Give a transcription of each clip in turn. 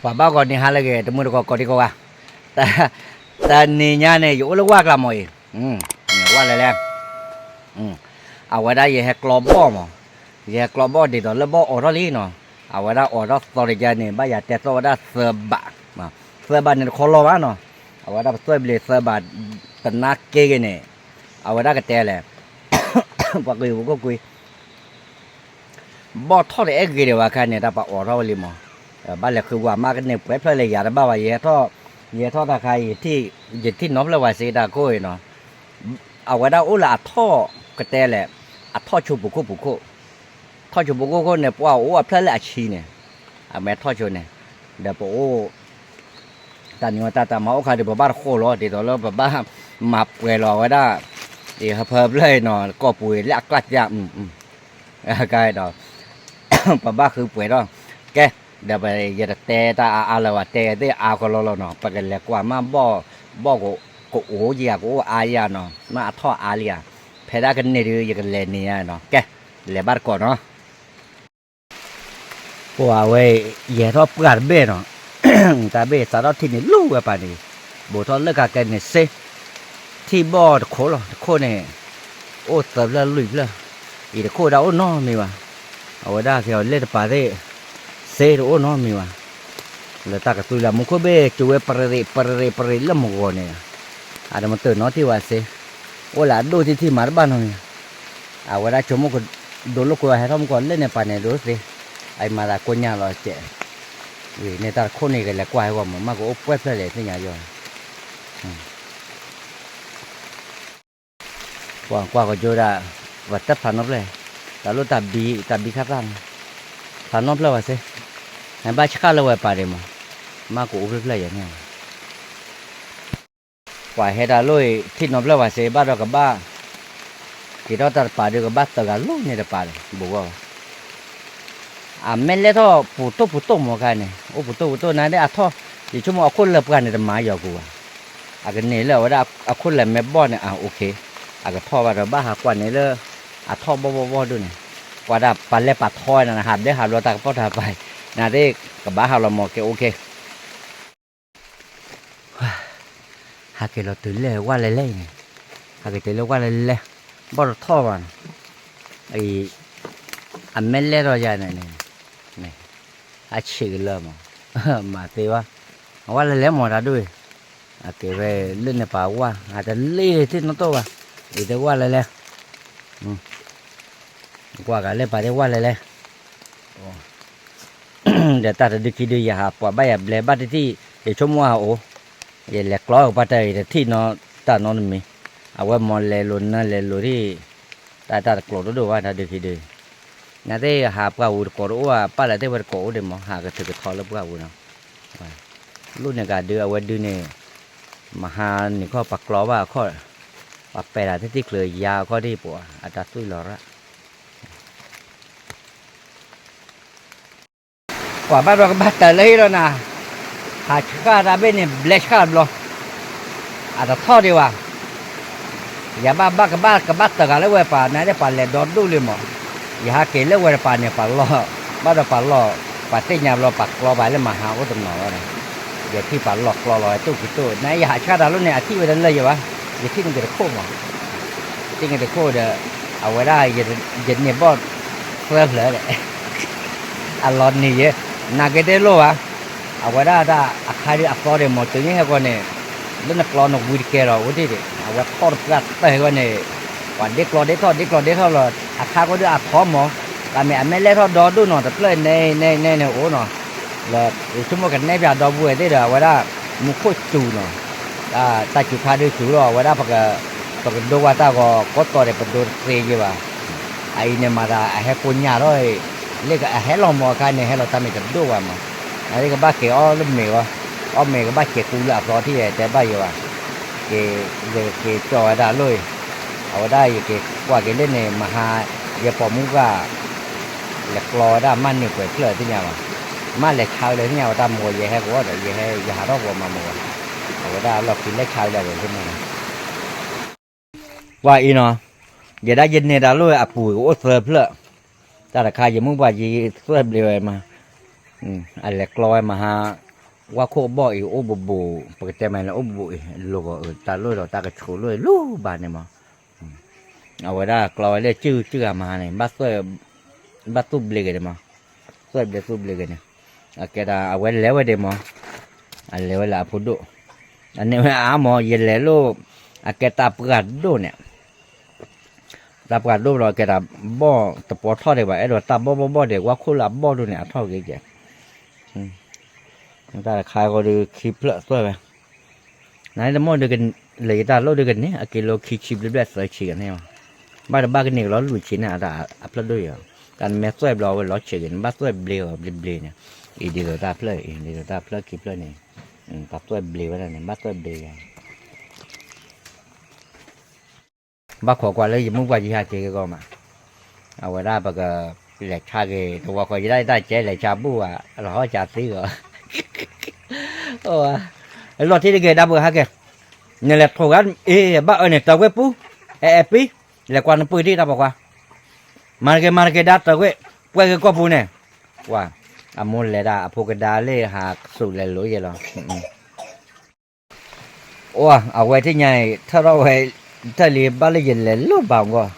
ပှၤဘၣ်ဂီၤနံၤဟါလၢအဂ့ၤ တမုၢ်တကိးကိးဒံကိးဂၤ, တနံၤညါန့ၣ် ယအိၣ်လၢဝၢ်ကျါမးအံၤ, ဝၢ်လဲၤလဲၤ, အဝဲဒၣ်ယဟဲကျီဘီၣ်မး, ယဟဲကျီဘီၣ်ဒ်သိးလၢဘီၣ်အိးထီၣ်လံနီၤ, အဝဲဒၣ်အိးထီၣ်သီတကါန့ၣ် ဘၣ်ယၤတဲသီၣ်ဝဲဒၣ်သၢဘး, သၢဘးန့ၣ်တခီလီၤဘၣ်နီၤ, အဝဲဒၣ်ပသွဲၣ်ဘျ့းသၢဘး, တနါက့ဂ့ၤန့ၣ်, အဝဲဒၣ်ကတဲလဲၣ်, ပှၤက့ၤပူၤခိၣ်ကွံ ဘီၣ်ထီၣ်တအဲၣ်ဂ့ၤဒံးဝဲခါန့ၣ် တၢ်ပှၤအိးထီၣ်ဝဲလံမး, ဘၣ်လဲၤဃုဝဲမးကန့ၢ်ပှဲၤဖျၢၣ်လဲၤယၤတဘၣ်ဘၣ်, ယဟဲထီၣ်, ယဟဲထီၣ်တၢ်ခါအံၤ, ယထံၣ်နီတဖျၢၣ်ဝဲစ့တၢ်ခိၣ်အံၤနီၤ, အဝဲဒၣ်အိၣ်လၢအထီၣ်ကတဲလဲၣ်, အထီၣ်ဆိပူၤခိၣ်ပူၤခိၣ်, ထီၣ်ဆိပူၤခိၣ်ခိၣ်န့ၣ် ပှၤအိၣ်အဖျၢၣ်လၢအဆံန့ၣ်, အမဲထီၣ်ဆိန့ၣ်, ဒီးပအိၣ် တၢ်နံၤဝဲတၢ်တၢ်မၤအိၣ်ခါဒီး ပဘၣ်တဃိးလီၤ ဒ်သိးလၢပဘၣ်မၤပှဲၤလီၤဝဲဒၣ်, ဟၢဖၢဖျၢၣ်အံၤနီၤ ကိာ်ပူၤလၢအကျၢ်ကၢ်, ကဒီး, ပဘၣ်ဃုပှဲၤထီၣ်, ကဲ, ဒီးယတတဲတၢ်အါအါလၢၤဘၣ် တဲသ့ၣ်အါကလီလီၤနီၤ ပကလဲၤကွၢ်မးဘီၣ်, ဘီၣ်ကအိၣ်ယၤ ကအိၣ်အါယၤနီၤ မ့ၢ်အထီၣ်အါလံဧါ, ဖဲဒၣ်ကန့ၢ်ဒုး ယကလဲၤန့ၢ်ယၤနီၤ ကဲ, လဲၤဘၣ်တကိးနီၤ ပှၤဝဲ, ယဲၤထီၣ်ပှၢ်တဘ့ၣ်နီၤ, တၢ်ဘ့ၣ်စးထီၣ်ထံၣ်န့ၣ် လူၤဝဲပၢ်န့ၣ်, ဘူးထီၣ်လၢကကဲန့ၣ်စ့, ထံၣ်ဘီၣ်တခိၣ်လီၤ တခိၣ်န့ၣ်, အိၣ်သၢဖျၢၣ်လွံၢ်ဖျၢၣ်, အံၤတခိၣ်ဒၣ်အိၣ်နီတမံၤဘၣ်, အဝဲဒၣ်ကဲအီၤလၢတပာ်သ့ၣ်, စ့တအိၣ်နီတမံၤဘၣ်, လၢတၢ်ကသွံလၢမူခိၣ်ဘ့ၣ် ကၠိဝဲပရ့ၤပရ့ၤပရ့ၤလၢမုၢ်ဂီၤန့ၣ်, အတမတၢၢ်နီတထံၣ်ဘၣ်စ့, အိၣ်လၢအဒိၣ်ထံထံၣ်မၤတဘၣ်နီတမံၤ အဝဲဒၣ်ဆိကမိၣ်ကဒိးလိာ်ကွဲဟဲထီၣ်မူကီးလၢန့ၣ်ပာ်န့ၣ်ဒိးသ့, အအံၤမၤသးကိညၢ်လီၤကဲး, န့ၣ်တၢ်တခိၣ်န့ၣ် ကလဲၤကွၢ်ဟဲဂီၢ်မး မ့ၢ်ကအိၣ်ပှဲၤဖျၢၣ်လဲၣ်သ့ၣ်ညါယီၤ, ပှၤကွၢ်ကီကၠိဒၣ်, ပှၤတဖျါနီတဖျၢၣ်, တၢ်လိၣ်တၢ်ဘံ တၢ်ဘံခါသၣ်မး, ဖျါနီတဖျၢၣ်ဘၣ်စ့, နဘၣ်ဆှၣ်လၢဝဲပာ်ဒံးမး, မ့ၢ်ကအိၣ်ဖျၢၣ်ဖျၢၣ်ယဲၢ်န့ၣ် ပှၤဟဲတၢ်လိၣ်အံၤ ထံၣ်နီတဖျၢၣ်ဘၣ်စ့ ဘၣ်ဒီးကဘၣ်, က့ၤထီၣ်တၢ်တပၤဒီး ကဘၣ်သၢဂၤလိၣ်န့ၣ်တပၤဒီး ဘူးဂီၢ်ဘၣ်, အမဲလဲၢ်ထီၣ်ပူၤတိၢ်ပူၤတိၢ်မးခါန့ၣ် အိၣ်ပူၤတိၢ်ပူၤတိၢ်နၤဒ်အထီၣ်, ယဆိကမိၣ်အခိၣ်လၢပှၢ်န့ၣ်တမၤယီၤကူဘၣ်, အကန့ၢ်လၢအဝဲဒၣ်အခိၣ်လၢမဲဘီၣ်န့ၣ် အ OK, အကထီၣ်ဘၣ်ဒီးဘၣ်ဟးကွၢ်န့ၣ်လၢ, အထီၣ်ဘီၣ်ဘီၣ်ဘီၣ်ဒိၣ်န့ၣ်, ကွၢ်ဒၣ်ပှၤလဲၤပာ်ထီနၤ ဟးဘျဲဟးဘျီတၢ်ကပီၢ်တၢ်ပာ်, နၤဒ်, ကဘၣ်ဟးလီၤမးက့ၤ OK ဟးက့ၤလီၤတုၤလၢဝၢ်လဲၤလဲၤအံၤန့ၣ်, ဟးက့ၤတုၤလၢဝၢ်လဲၤလဲၤ, ဘီၣ်တထီၣ်ဘၣ်နီၤ, အံၤ, အမဲလဲၢ်ထီၣ်ယၤန့ၣ်န့ၣ်, အဆံးကလၢမး, မၤသ့ဘၣ်, အဝၢ်လဲၤလဲၤမးတၢ်ဒိၣ်အံၤ, အက့ၤဝဲလၢန့ၣ်ပာ်ဝၢ် အတလ့ၤထံၣ်နီတိၢ်ဘၣ်, အံၤတဝၢ်လဲၤလဲၤ, ကွၢ်ကးလၢပာ်သ့ၣ်ဝၢ်လဲၤလဲၤ ဒီးတၢ်တဒုခံဒု ယဟးပှၤဘၣ်ယၤဘျဲဘၣ်တထံၣ်, ယဆိကမိၣ်အအိၣ်, ယလဲၤကျီကပၤတၢ်အံၤတထံၣ်နီတၢ်နီတမံၤ, အဝဲမ့ၢ်လဲၤလိာ်နၢလဲၤလိာ်ထံၣ်, တၢ်တၢ်တကျိၤဒိၣ်ဒိၣ်ဘၣ် တၢ်ဒုခံဒု, နသ့ၣ်ဟးပှၢ်ဝူၤတကိးတအိၣ်ဘၣ် ပၢ်လၢသ့ၣ်ဝဲတကိးအိၣ်ဒံးမး ဟးကထုးကထီလၢပှၢ်ဝူၤနီၤ, လိၣ်န့ၣ်ကးဒု အဝဲဒုန့ၣ်, မဟါန့ၣ်ခီပှၤကျီဘၣ်အခီၣ်, ပှၤပဲာ်တၢ်သ့ၣ်သ့ၣ်ချၢယါအခီၣ်ဒံးပှၤ အတၢ်သွံၣ်လီၤရၣ် ပှၤဘၣ်ဒီးကဘၣ်တၢ်လၢဟံၣ်လီၤနၤ, ဟးဆှၣ်တၢ်ဘ့ၣ်န့ၣ် ဘျဲဆှၣ်တဘျီ, အတထီၣ်ဒံးဘၣ်, ယဘၣ်ဘၣ်ကဘၣ်ကဘၣ်တၢ်ဂၤလၢဝဲပှၤ နသ့ၣ်ပှၤလဲၤဒီဒူၣ်လံမး, ယဟးက့ၤလၢဝဲတပၤန့ၣ် ပှၤလီၢ်, ဘၣ်ဒီးပှၤလီၢ်, ပှၤသ့ၣ်ညါဘျီပှၤကျီပှၤလၢမဟါအိၣ်တနီၤလီၤန့ၣ်, ယထံၣ်ပှၤလီၢ်ကျီလီၤဝဲတိၢ်ကံတိၢ် နယဟးဆှၣ်တၢ်လီၤန့ၣ် အထံၣ်ဝဲတလၢယဘၣ်, ယထံၣ်န့ၢ်က့ၤတခိၣ်မး ထံၣ်န့ၢ်က့ၤတခိၣ်ဒီး, အဝဲဒၣ်, ယန့ၢ်ဘီၣ်သၢဖျၢၣ်ဒီး, အလီၤနံၤယဲ, နာ်က့ၤတလိၣ်ဘၣ်, အဝဲဒၣ်တၢ်အခါဒုးအသီဒံးမး တုၤန့ၣ်ဟဲကီန့ၣ်, လၢနကျီနဝံၤတကဲလီၤ အိၣ်ဒံးဒံး အဝဲထီၣ်တပှၢ်တၢၢ်ဟဲကီန့ၣ်, ပှၤဒ့ကျီဒ့ထီၣ်ဒ့ကျီဒ့ထီၣ်လီၤ အခါကီဒုးအထီမး, တၢ်မ့ၢ်အမဲလဲၢ်ထီၣ်ဒီဒူၣ်နီၤ တဖျၢၣ်န့ၣ်န့ၣ်န့ၣ်အိၣ်နီၤ လၢ, ယဆိကမိၣ်ကနဲၣ်ပၠးဒီပုၢ်ဝဲၢ်သ့ၣ်ဒီး အဝဲဒၣ်, မူခိၣ်စူၤနီၤ, တၢ်စူၤခါဒုးစူၤလီၤ အဝဲဒၣ်ပက, ပကဒိဝဲတၢ်ဂီၤကိးတီၤဒီး ပဒိတသ့ယဲဘၣ်, အအံၤန့ၣ်မၤသးအဟဲကိညၢ်ထီၣ်, လၢအဟဲလီၤမးအခါန့ၣ် ဟဲလီၤတၢ်မ့ၢ်တဒိၣ်ဘၣ်မး, အဝဲကဘၣ်က့ၤအီၣ်လၢမ့ၤဂီၢ်, အီၣ်မ့ၤကဘၣ်က့ၤကူလၢအသီထံၣ်တဲဘၣ်ယဲဘၣ်, က့ၤ, ယက့ၤကၠီဝဲဒၣ်လိၣ်အံၤ, အဝဲဒၣ်ယက့ၤကွၢ်က့ၤလၢန့ၣ် မဟါ, ယပိာ်မူဘၣ် လဲၤကျီဝဲဒၣ်မးန့ၢ်ပှဲၤဖျၢၣ်သ့ၣ်ညါဘၣ်, မးလဲၤဆါဝဲလၢသ့ၣ်ညါဝဲတၢ်မီၤ ယဟဲကဝီၤဒီး ယဟဲယဟးထီၣ်ကဝီၤမၤမီၤဝဲ, အဝဲဒၣ်လီၢ်ခံလဲၤဆါဝဲလၢအဂီၢ်မ့ၢ်, ကွၢ်အံၤနီၤ, ယဲဒၣ်ယန့ၢ်တၢ်လိၣ်ဝဲအပူၤကအိၣ်သၢဖျၢၣ်, တၢ်တခါယမုၢ်ပှၢ်ယသွဲၣ်ဘျ့းဝဲမး, အလဲၤကျီဝဲမဟါ, ဝၣ်ခိၣ်အဘီၣ်အံၤအိၣ်ဘူးဘူး, ပကတဲမးလၢအိၣ်ဘူးဘူးအံၤ လိၤဂီၤအတၢ်လိၣ်ဒီးတၢ်ကဆိးလိၣ်လၢဘၣ်န့ၣ်မး, အဝဲဒၣ်ကျီဝဲလၢစုစုဂၤမၤန့ၣ် ဘၣ်သူၣ်ဘျ့ဂ့ၤန့ၣ်မး, သူၣ်ဘျ့သူၣ်ဘျ့ဂ့ၤန့ၣ်, အကဲဒၣ်အဝဲလဲၤဝဲဒၣ်မး, အလဲၤဝဲလၢအဖိဒိၣ်, အန့ၢ်ဝဲအါမး ယလဲၤလိၣ်, အကဲတၢ်ပှၢ်ဒိၣ်န့ၣ် တၢ်ပှၢ်ဒိၣ်လီၤ ကဲဒၣ်ဘီၣ်တပီထီၣ်ဒံးဘၣ် အဲၣ်ဒိးတၢ်ဘီၣ်ဘီၣ်ဘီၣ်ဒံး ဝၣ်ခိၣ်လၢအဘီၣ်ဒိၣ်န့ၣ် အထီၣ်ဂ့ၤကဲ, တၢ်တခါဃီဒီးခံဖျၢၣ်သွဲၣ်ဝဲ, နတမ့ၢ်ဒုး လၢယတၢ်လိၣ်ဒုးကန့ၢ် အက့ၤလိခံဆံဘျဲၣ်ဘျဲၣ်သၢဆံကန့ၢ်ဘၣ်, ဘၣ်တဘၣ်ကန့ၢ်ကလီၤလွံၢ်ဆံန့ၣ် အတၢ်အဖျၢၣ်ဒိၣ်ယၤ, တၢ်နမ့ၢ်သွဲၣ်ဘျီဝဲလီၤဆံးဂ့ၤန့ၣ် ဘၣ်သွဲၣ်ဘျ့အီၤဘျ့ဘျ့န့ၣ်, အံၤဒ်သိးတၢ်ဖျၢၣ်အံၤ ဒ်သိးတၢ်ဖျၢၣ်ခံဖျၢၣ်န့ၣ်, ပှၤသွဲၣ်ဘျ့ဝဲဒၣ်န့ၣ် ဘၣ်သွဲၣ်ဘျ့ယၤ ဘၣ်ခိးကွၢ်လၢယမုၢ်ပှၢ်ယဟဲက့ၤကီးမး, အဝဲဒၣ်ပကလဲၤဆါက့ၤ တဝီဃီယဒၣ်ယတၢ်ကဲလဲၤဆါဘူၣ်ဘၣ် လီၤဟီၣ်ကသံဂီၤ, လီၤထံတက့ၤဒါပှၤဟဲက့ၤ, နလဲၤထိးဂၤအ့ၣ် ဘၣ်အၢန့ၣ် တၢ်ဝဲပူ, အဲၣ်အဲၣ်ပံ, လဲၤကွၢ်နပှ့ၤဒံးတၢ်ပိာ်ခွါ, မၤတက့ၤမၤတက့ၤဒါတၢ်ဝဲ, ပှဲၤက့ၤကီၢ်ပူၤန့ၣ်, ကွၢ်, အမိၢ်လဲၤဒၣ်အဖိကဒါလၢဟးစူးလဲၤလိၤယဲလီၤ အိၣ် အဝဲသ့ၣ်ညါအံၤ ထၢထီၣ်ဝဲ, တၢ်လံဘၣ်လၢယလဲၤလိၣ်ဘၣ်အဂီၢ်,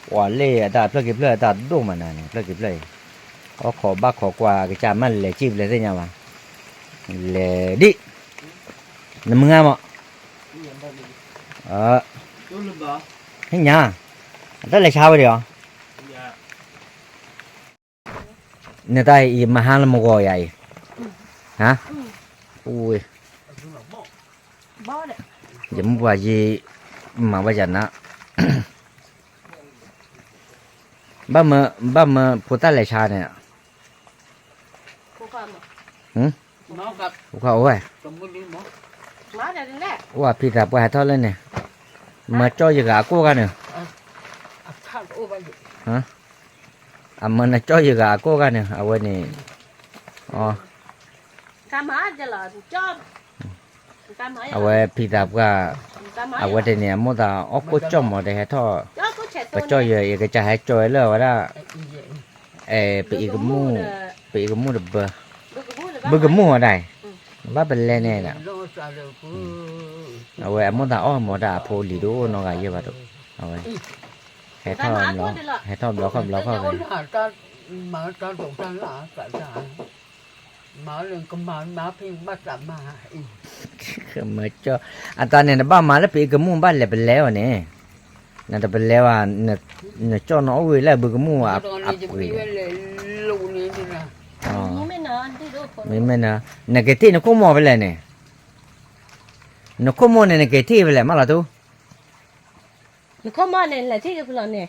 ပှၤလၢအတၢ်ဖျၢၣ်ခံဖျၢၣ်အတၢ်ဒိၣ်မးနၤန့ၣ် ဖျၢၣ်ခံဖျၢၣ်အံၤ, အိၣ်ခိးဘၣ်ခိးကွၢ်ကစၢ်မးလဲၤစံၣ်ပလဲသ့ၣ်ညါဘၣ်, လဲၤဒံး, နမုၢ်ငါမး, ဟ့ၣ်ညါ, အတၢ်လဲၤဆါဝဲဒၣ်အီၤ နတၢ်အံၤမၤဟါလၢမဂီၤယၤအံၤ, ဟါ, အိၣ်, ယမုၢ်ပှၢ်ယံၤ, မၤဘၣ်ယၤနၤ, ဘၣ်မၢ, ဘၣ်မၢဖိသၣ်လဲၤဆါန့ၣ်, အိၣ်ဝဲ, အိၣ်ဖံသးပှၢ်ဟဲထီၣ်လၢန့ၣ်, မၢကၠီၣ်ယဂၤအကိၢ်ဂၤန့ၣ်, အမၢနကၠီၣ်ယဂၤအကိၢ်ဂၤန့ၣ် အဝဲန့ၣ်, အဝဲဖံသးပှၢ်, အဝဲတန့ၣ် အမိၢ်သးအီၣ်ကိၣ်ကၠီၣ်မး တဟဲထီၣ်, ပကၠီၣ်ယဲ ယကစၢ်ဟဲကၠီၣ်ဝဲလၢအဝဲဒၣ်, ပအံၤကမူၣ်, ပအံၤကမူၣ်တဘၢ, ဘုကမူၣ်အီၤဒၣ်အံၤ, ဘၣ်ပလဲန့ၣ်, အဝဲအမိၢ်သးအီၣ်မးတၢ်အဖိလံၤတအိၣ်နီတဂၤယဲၢ်ဘၣ်ဒီး, အဝဲ, ဟဲထီၣ်, ဟဲထီၣ်ဘျီခီၣ်ဘျီခီၣ်ဝဲ, မၤတၢ်ဒိၣ်တၢ်လၢ်သးတၢ်, မၤလၢကမၤမၤဖံဘၣ်သးမၤ, မၢကၠီၣ်, အတၢ်န့ၣ် နဘၣ်မၤလၢပအံၤကမူၣ်ဘၣ်လဲၤပလဲအီၤန့ၣ်, နတပလဲဘၣ်, နကၠီၣ်နအီၣ်ဝံၤလၢဘုကမူၣ်အပှ့ၤ, မ့မ့ၢ်နၤ, နကထံၣ်နခိၣ်မိၢ်ဖဲလဲၣ်န့ၣ်, နခိၣ်မိၢ်န့ၣ် နကထံၣ်ဖဲလဲၣ် မးလီၤတူ, နခိၣ်မိၢ်န့ၣ် လဲၤထံၣ်က့ၤဖဲလဲၣ်န့ၣ်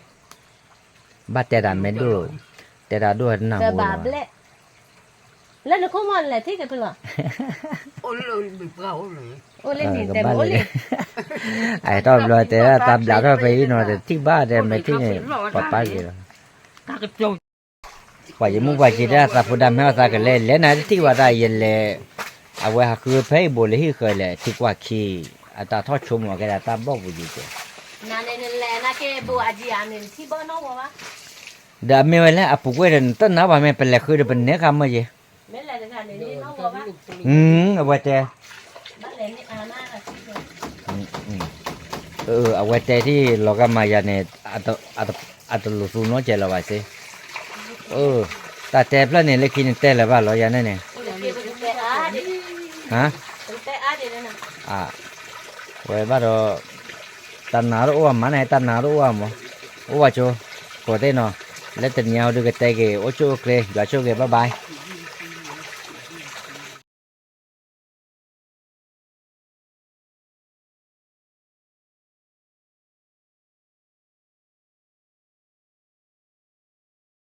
ဘၣ်တဲတၢ်မ့ၢ်ဒိၣ်, တဲတၢ်ဒိၣ်တနၢ်ဟူဘၣ်, လၢနခိၣ်မိၢ်လဲၤထံၣ်က့ၤဖဲလဲၣ်, အိၣ်လၢနံၤတဲမ့ၢ်အိၣ်လံ, အဟဲထီၣ်ဘျီတဲတၢ်ဘျးထီၣ်ဖဲအံၤနီၤ တထံၣ်ဘၣ်တဲမဲာ်ထံၣ်န့ၣ်, ပှၤပၢ်က့ၤလီၤ ပှၤယမုၢ်ပှၢ်က့ၤဒၣ်သးဖိဒါမဲာ်သးကလဲၤ လဲၤနၤတထံၣ်ဘၣ်တၢ်ယလဲၤ, အဝဲဟးဃုဖဲအံၤဘိးလၢဟံၣ်ဃၢၤလဲၣ် ထံကွၢ်ခံ, အတၢ်ထီၣ်ဆိကမိၣ်ကဲဒၣ်တၢ်ဘီၣ်ပူၤယံၤကဲ, ဒီးအမ့ၢ်ဝဲလၢအပူၤကွံာ်ဒီး နတနၢ်ဘၣ်မ့ၢ်ပလဲၤဃုဒီးပနဲဃာ်မၢ်ယံၤ, အဝဲတဲ အဝဲတဲထံၣ်လီၤဂာ်မၤယၤန့ၣ်, အတလူၤသူနီတစဲးလၢၤဘၣ်စ့, တၢ်တဲဖျၢၣ်န့ၣ် လၢခံန့ၣ်တဲလၢၤဘၣ်လီၤယၤန့ၣ်န့ၣ်, ဝဲဘၣ်ဒီး, တၢ်နာ်တအိၣ်ဘၣ်မးန့ၣ် တၢ်နာ်တအိၣ်ဘၣ်မး, အိၣ်ဘၣ်ဆိ, ကိးသ့ၣ်နီၤ, လၢတနံၤအံၤဒုးကတဲက့ၤ အိၣ်ဆူၣ်အိၣ်ချ့ ယွၤဆိၣ်ဂ့ၤ bye bye.